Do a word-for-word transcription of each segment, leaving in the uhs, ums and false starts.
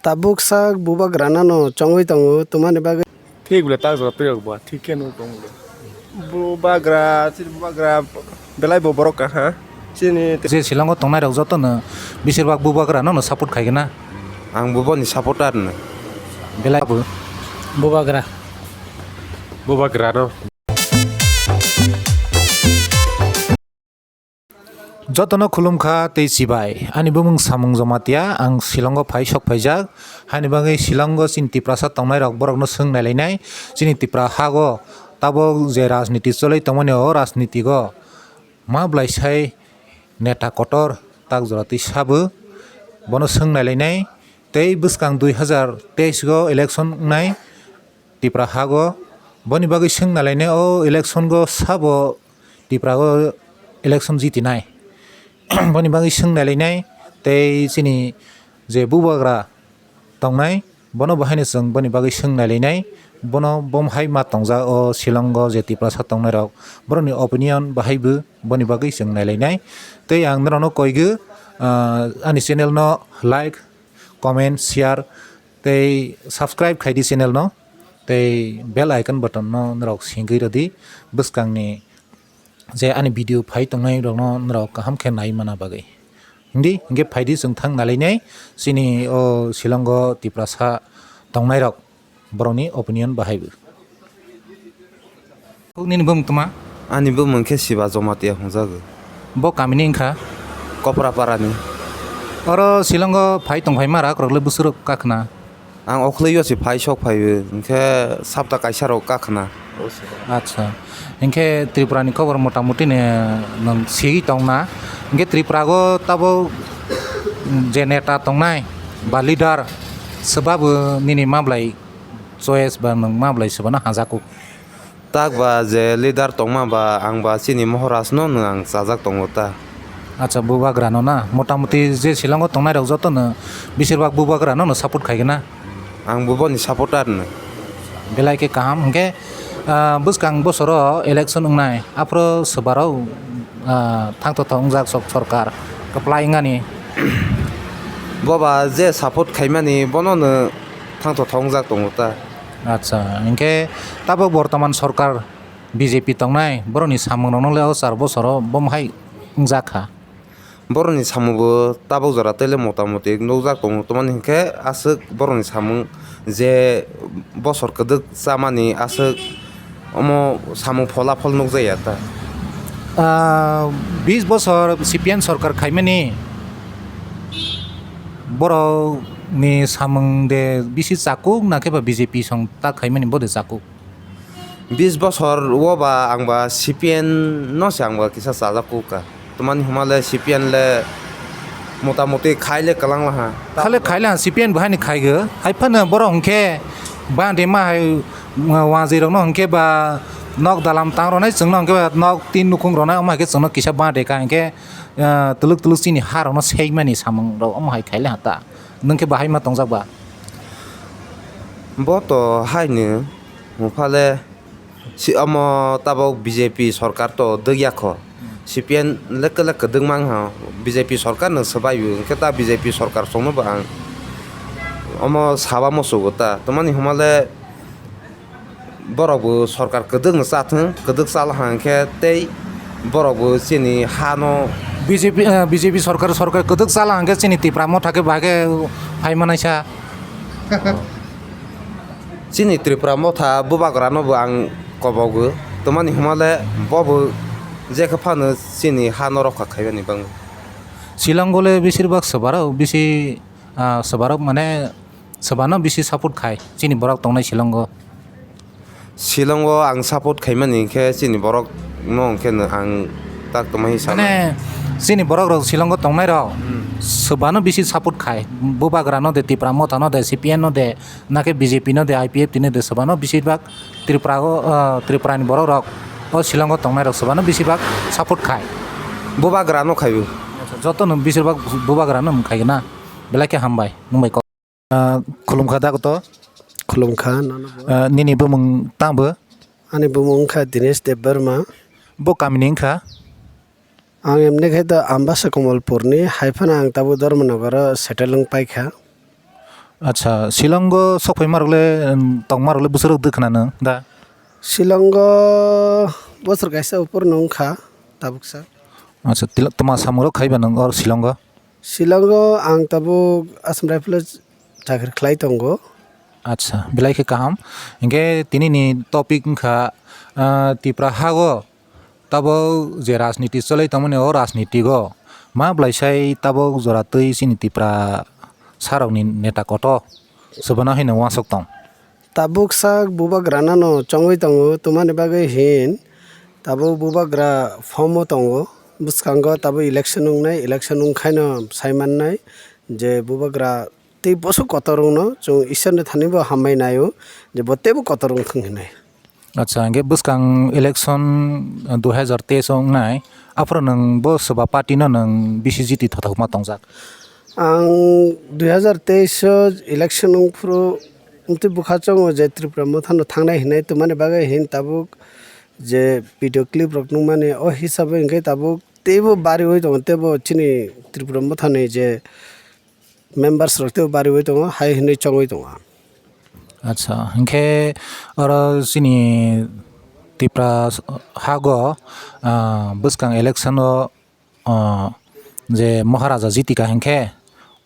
Tabuk sak bubagrano no chongwi tongo, twmani bagwi. Thik bwle tak jora twi rok ba, thik khe no tongo. Bubagra, chini bubagra belai bo borok kaha. Chini je Shillong o tongnai rok joto no besir bak bubagra no, no support khai gana. Ang bo boni supporter no. Belai bo. Bubagra. Bubagra no. Jotono khulumkha tei chibai. Ani bumung samung Jomatia, ang Shillongo phai sok phaijak. Haini bagwi Shillongo chini Tiprasa tongnai rok borokno swng nailainai. Chini Tipra hago tabok je rajniti cholwi tongmani, o rajnitigo ma blai sai neta kotor tak jora twi sabo bono swng nailainai. Tei bwskang dui hazar teis go election wngnai. Tipra hago. Boni bagwi swng nailainai, o election go sabo Tipra o election jitinai. Boni bagwi swng nailainai tei chini je bubagra tongnai, bono bo haino chwng boni bagwi swng nailainai. Bono bom hai ma tongjak o Shillongo je Tiprasa tongnai rok, borokni opinion bahai bo boni bagwi chwng nailainai. Tei ang norokno koigo, ah, ani channel no like, comment, share tei subscribe khai di channel no, tei bell icon button no norok singwi rwdi, bwskangni je ani video phai tongnai rokno norok kaham khe nai mana bagwi. Hindi hinkhe phaidi chwng thang nalainai chini o Shillongo Tiprasa tongnai rok, borokni opinion bahai bo. Nini bumung tuma? Ani bumung khe Siba Jomatia hwnjago. Bo kamini wngkha? Kopraparani. Oro Shillongo phai tongphaima rak rok le bwswk rok kakhna? Ang okhloio se phai sok phaibo, hinkhe sapta kaisa rok kakhna. Acha. Hinkhe Tripura ni khobor motamuti ni nwng sigwi tongna. Hinkhe Tripura o tabok je neta tongnai ba leader, swbabo nini mablai choice ba nwng mablai swbano hajago? Tak ba je leader tongma ba ang ba chini Mohoraj no nwng ang chajak tongo ta. Acha, bubagra no na? Motamuti je Shillongo tongnai rok joto no besir bak bubagra no no support khai na? Ang bo boni supporter no. Belai khe kaham, hinkhe, ah, bwskang bosoro election wngnai, aphuru swbarok, ah, thangthothok wngjak sok sorkar kwplai wngani. Boba je support khaimani bono no thangthothok wngjak tongo ta. Acha, hinkhe tabok bortoman sorkar B J P tongnai, borokni samung rokno le o char bosoro bom hai wngjak kha. Borokni samung bo tabok jora tele motamuti nukjak tongo, tamani hinkhe aswk borokni samung je bosor kwdwk chamani aswk omo samung pholaphol nukjakya ta. Ah, bis bosor C P M sorkar khaimani borokni samung de bisi chakuk na khe ba B J P song ta khaimani bo de chakuk? Bis bosor o ba ang ba C P M no se ang ba kisa chajak kuk ka. Tamani hwnba le C P M le motamuti khai le kwlang laha. Khale khai laha, C P M bo haini khai go. Hai phano borok hwnkhe ba de ma hai, wa-, wajwi rokno hwnkhe ba nok dalam tang rwnai, chwngno hwnkhe ba nok tin nukhung rwnai, omo hai khe chwngno kisa ba de ka hinkhe, ah, twlwk twlwk chini ha rokno seimani samung rok omo hai khai laha ta. Nwng khe bahai ma tongjak ba? Bo to haino. Mupha le si omo tabok B J P sorkar to dwgya kho. C P M le kwlak kwdwk mang ha. B J P sorkar no swbai bo, hinkhe ta B J P sorkar chwngno bo ang omo saba muchungo ta. Tamani hwnba le borok bo sorkar kwdwk no cha thung, kwdwk chala ha hinkhe tei borok bo chini ha no. B J P, eh, B J P sorkar, sorkar kwdwk chala hinkhe chini Tipra motha khe bahai khe phai manaisa. Chini Tripura motha bubagra no bo ang kobogo, tamani hwnba le bo bo je khe phano chini ha no rokha khaimani bagwi. Shillongo le besir bak swbarok bisi, ah, swbarok mane swbano bisi support khai chini borok tongnai Shillongo. Shillongo ang support khaimani hinkhe chini borok no hinkhe no ang tak tongma hi sana. Mane chini borok rok Shillongo tongnai rok swbano bisi support khai, bubagra no de, Tipra motha no de, C P M no de, nakhe B J P no de, I P F T no de, swbano bisi bak Tripura o, ah, Tripura ni borok rok o Shillongo tongnai rok swbano bisi bak support khai. Bubagra no khaibo. Joto no bisi bak bubagra no khai na, belai khe hambai, nwng bai kok. Ah, khulumkha da koto? Khulumkha, nono bo. Ah, nini bumung tang bo? Ani bumung wngkha Dinesh Debbarma. Bo kamini wngkha? Ang emni khe to Ambasa Kamalpurni, hai phano ang tabuk Dharmanagar o settle wng paikha. Acha, Shillongo sokphaima rok le, um, tongma rok le bwswk rok dwkhna nwng da? Shillongo bosor kaisa upor nwng kha tabuksa. Acha, tila-, tma samung rok khaiba nwng or Shillongo? Shillongo ang tabuk Assam Rifle o chakri khlai tongo. Acha, belai khe kaham. Hinkhe tini ni topic wngkha, ah, Tipra ha o tabuk je rajniti cholai tongmani, o rajniti o ma blaisai tabuk jora twi chini Tipra sa rok ni neta koto swbano haino uansuk tong. Tabuk sak bubagra nano chongwi tongo, twmani bagwi hin tabuk bubagra form o tongo. Bwskango tabuk election wngnai, election wngkhaino sai mannai je bubagra tei bosok kotor wngno chwng Iswrni thani bo hambai naio je bo teibo kotor wngthung hinwi. Acha, hinkhe bwskang election, uh, dui hazar teis o wngnai, aphuru nwng bo swba party no nwng bisi jiti thothokma tongjak? Ang dui hazar teis o election wngphuru wngtwi bwkha chongo je Tripura Motha no thangnai hinwi twmani bagwi hin tabuk je video clip rok nukmani o hisabai hinkhe tabuk teibo bariwi tongo, teibo chini Tripura Motha ni je members rok teibo bariwi tongo, hai hinwi chongwi tongo. Acha, hinkhe oro chini Tipra s-, hago, ah, bwskang election o, ah, je Maharaja jitika hinkhe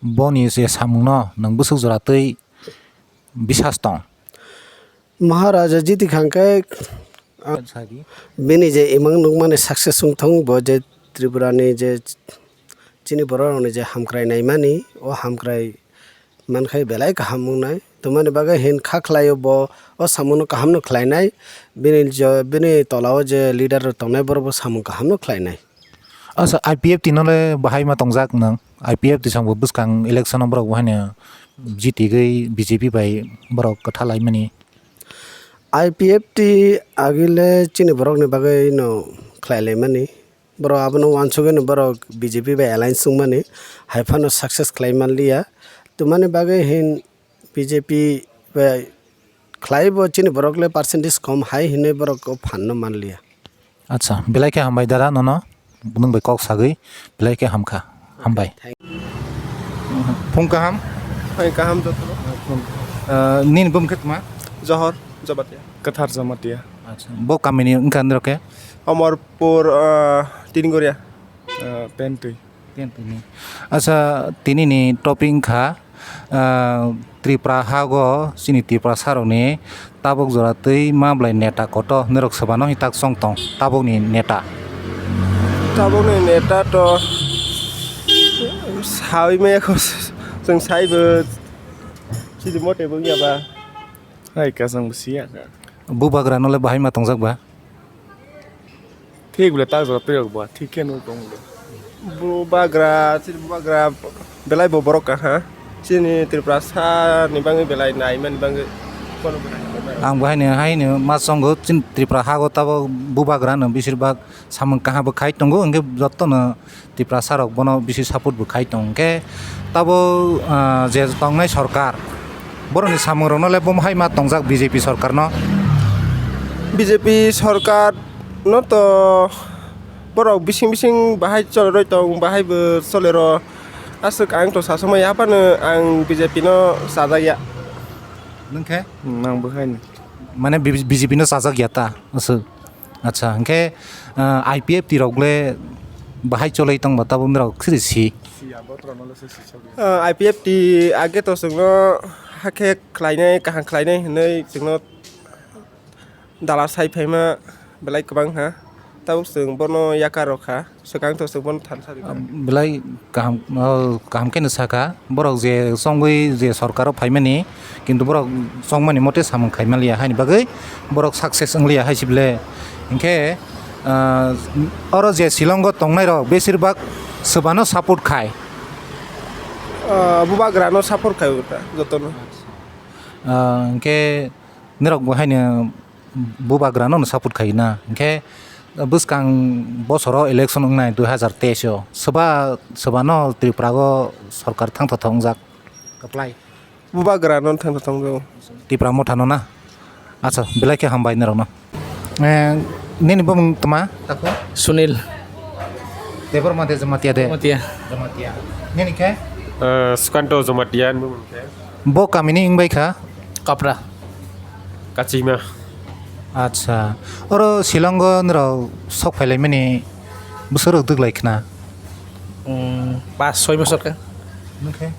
boni je samungno nwng bwswk jora twi bisas tong? Maharaja jitika hinkhe, ah, bini je imang nukmani success wngthung, bo je Tripura ni je chini borok rokni je hamkrai naimani, o hamkrai mankhai belai kaham wngnai. Twmani bagwi hin kha khlaio bo o samungno kahamno khlainai. Bini je, bini tolao je leader rok tongnai borok bo samung kahamno khlainai. Acha, I P F T no le bahai ma tongjak nwng? I P F T song bo bwskang election o borok bo haino jitigwi B J P bai borok kwtha laimani. I P F T agile chini borokni bagwi no khlai laimani. Borok abono uansugwi no borok B J P bai alliance wngmani, hai phano success khlai manliya. Twmani bagwi hin B J P bai khlai bo chini borok le percentage kom hai hinwi borok o phan no manliya. Acha, belai khe hambai dada nono, nwng bai kok sagwi belai khe hamkha. Hambai. Phung kaham? Hai kaham joto. Ah, nini bum khe tma? Johor, Jamatia. Kathar Jamatia. Acha, bo kamini wngkha nirok khe? Amarpur, ah, Tingoria. Ah, Pentwi. Pentwi ni. Acha, tini ni topic wngkha, ah, Tripura hago chini Tiprasa rokni tabuk jora twi ma belai neta koto norok swbano hi tak chong tong tabukni neta. Tabukni neta to sawi maya kho, chwng saibo chini mote bo wngya ba. Hai ka chwng bo siya ka. Bubagra no le bahai ma tongjak ba? Thik bwle tak jora twi rok ba, thik khe nuk tong bwle. Bubagra, chini bubagra belai bo borok kaha. Chini Tripura sa ni bagwi belai naimani bagwi. Ang bo haino, haino ma chongo, chini Tripura hago tabuk bubagra no bisir bak samung kaha bo khai tongo, hwnkhe jotono Tiprasa rok bono bisi support bo khai tong. Hwnkhe tabo, ah, je tongnai sorkar, borokni samung rokno le bomo hai ma tongjak B J P sorkar no? B J P sorkar no to borok bising bising bahai choli roi tong, bahai bo choli ro. Aswk ang to sa somoi haphano ang B J P no chajak ya. Nwng khe? Hmm, ang bo hai no. Mane B J P no chajak ya ta? Aswk. Acha, hwnkhe, ah, I P F T rok le bahai cholai tongba tabuk norok siri si? Ah, I P F T age to chwngno hakhe khlainai, kaham khlainai hinwi chwngno dala sai phaima belai kwbang ha. Tabuk chwng bono yakar rw kha, swkang to chwng bono thansa rw kha. Belai kaham, oh, kaham khe no sakha, borok je chongwi je sorkar o phaimani, kintu borok chongmani mote samung khai manliya, haini bagwi borok success wngliya hai se bele. Hinkhe, ah, oro je Shillong o tongnai rok besir bak swbano support khai. Ah, bubagra no support khai o ta jotono. Ah, hinkhe norok bo haino bubagra no support khai na, hinkhe bwskang bosoro election wngnai dui hazar teis o, swba, swbano Tripura o sorkar thang thotho wngjak. Kwplai. Bubagra no thang thotho wngjak. Tipra Motha no na? Acha, belai khe hambai norok no. Eh, nini bumung tma? Tako? Sunil. Debor ma de Jamatia de? Jamatia. Jamatia. Nini khe? Eh, Sukanto Jamatia ni bumung khe. Bo kamini wng bai kha? Kapra. Kachima. Acha. Oro Shillongo norok sok phailaimani bwswk rok twk lai khna? Hmm, pas soi bosor khe. Okay.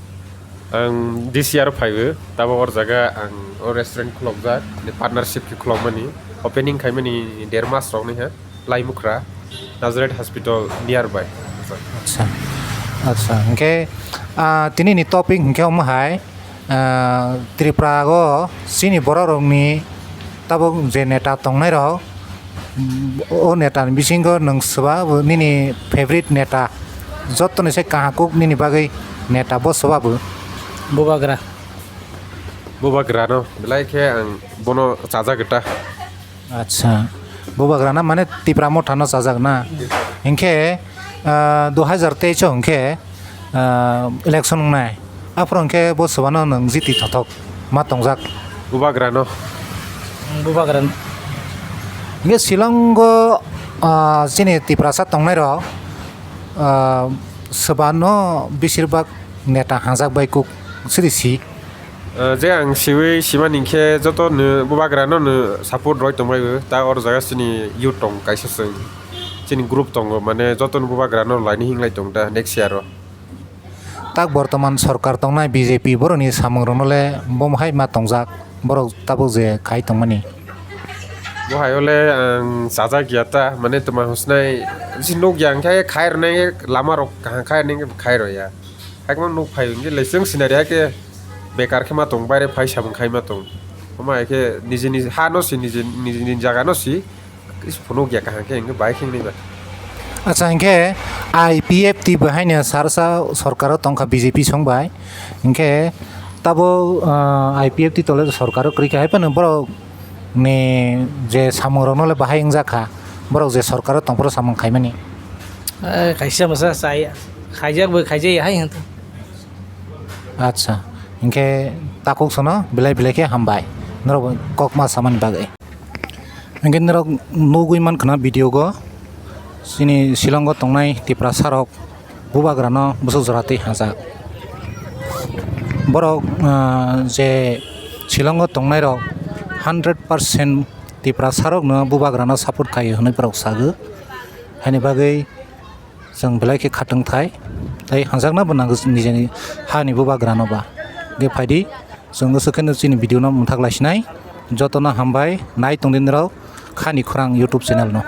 Ang this year phaiwi, tabok or jaga ang o restaurant khulokjak, ni partnership khe khulokmani. Opening khaimani der mas rok ni ha. Laimukra, Nazareth Hospital nearby. Acha, acha. Hingke, ah, tini ni topic hingke omo hai, ah, Tripura o chini borok rok ni tabok je neta tongnai rok, mm, o neta ni bisingo nwng swba bo nini favorite neta, joto ni se kaham kuk nini bagwi neta bo swba bo? Bubagra. Bubagra no, belai khe ang bono chajak ta. Acha, Bubagra na, mane Tipra Motha no chajak na? Hingke, ah, dui hajar teis o hingke, ah, election wngnai. Aphuru hingke bo swbano nwng jiti thothok ma tongjak. Bubagra no. Bubagra no. Hingke Shillongo, ah, chini Tiprasa tongnai rok, ah, swbano besirbak neta hajak bai kuk siri si. Eh, je ang siwi simani khe joto no Bubagra no no support roi tongbai o. Ta or jaga chini youth tong kaisa chwng. Chini group tongo, mane joto no Bubagra no laini hinglai tong ta next year o. Tak bortoman sorkar tongnai B J P boroni samung rokno le bom hai ma tongjak borok tabuk je khai tongmani. Bo hai o le ang chajak ya ta, mane toma hosnai si nuk ya, hingkhe khai rwnai lama rok kaham khai rwnai khai rw ya. Hakhe nuk phai hwnkhe leseng sinari hakhe bekar khe ma tong, baire phai samung khai ma tong. Omo hai khe niji niji ha no si, niji niji niji jaga no si, phunuk ya kaham khe hwnkhe bai khe wngnai ba. Acha, hwnkhe I P F T bo haino sarsa sorkaro tongkha B J P song bai. Hwnkhe tabo, ah, I P F T tole sorkaro kwrwi kha, hai phano borok ni je samung rok no le bahai wngjak kha, borok je sorkaro tongphuru samung khaimani. Eh, kaisa masa chaya, khaijak bo khaijaya hai hwn. Acha, hinkhe takhuk sono belai belai khe hambai, norok kok ma samani bagwi. Hinkhe norok nugwi mankha na video go, chini Shillongo tongnai Tiprasa rok Bubagrano bwswk jora twi hajak. Borok, ah, je Shillongo tongnairok hundred percent Tiprasarokno Bubagrano support khaio hwnwi borok sago. Haini bagwi chwng belai khe khatungthai tei hamjakna bo nango nijeni hani Bubagrano ba. Hwnkhe phaidi, chwng aswk kheno chini video no mwthak laisinai. Jotono hambai nai tongdi norok Khani Khorang YouTube channel no.